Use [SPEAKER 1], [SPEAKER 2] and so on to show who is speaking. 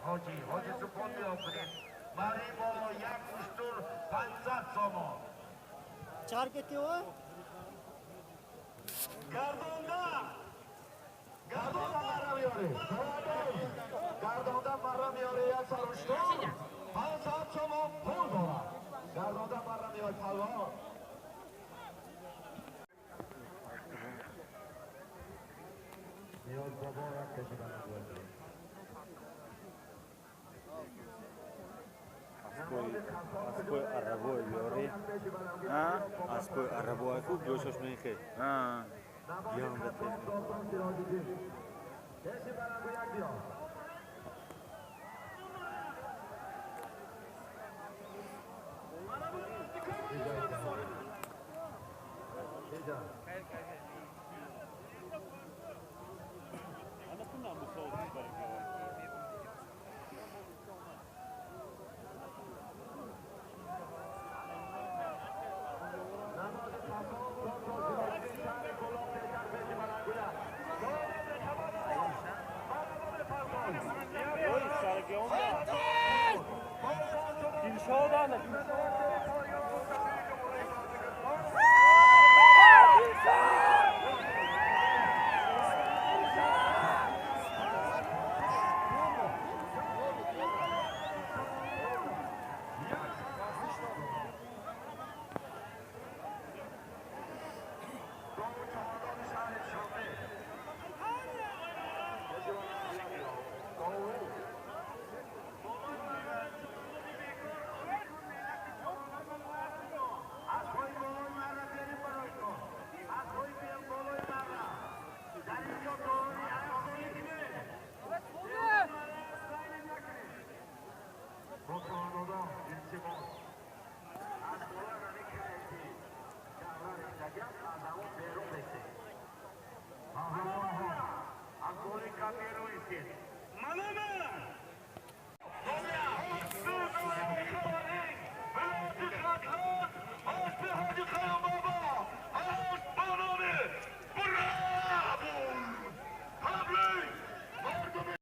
[SPEAKER 1] حاجی سبحان نیا کنید برای ما یک اشتر 500 سامان.
[SPEAKER 2] چهار کتی हो.
[SPEAKER 1] گردانده گردانده مره میاره، گردانده مره میاره. یک سر اشتر 500 سامان پول دارد. گردانده مره میاره پلوان. نیاز بابا یک کشیدن.
[SPEAKER 3] Аспои арабои ёри, аспои арабои ку ҷошош мехе янда тез.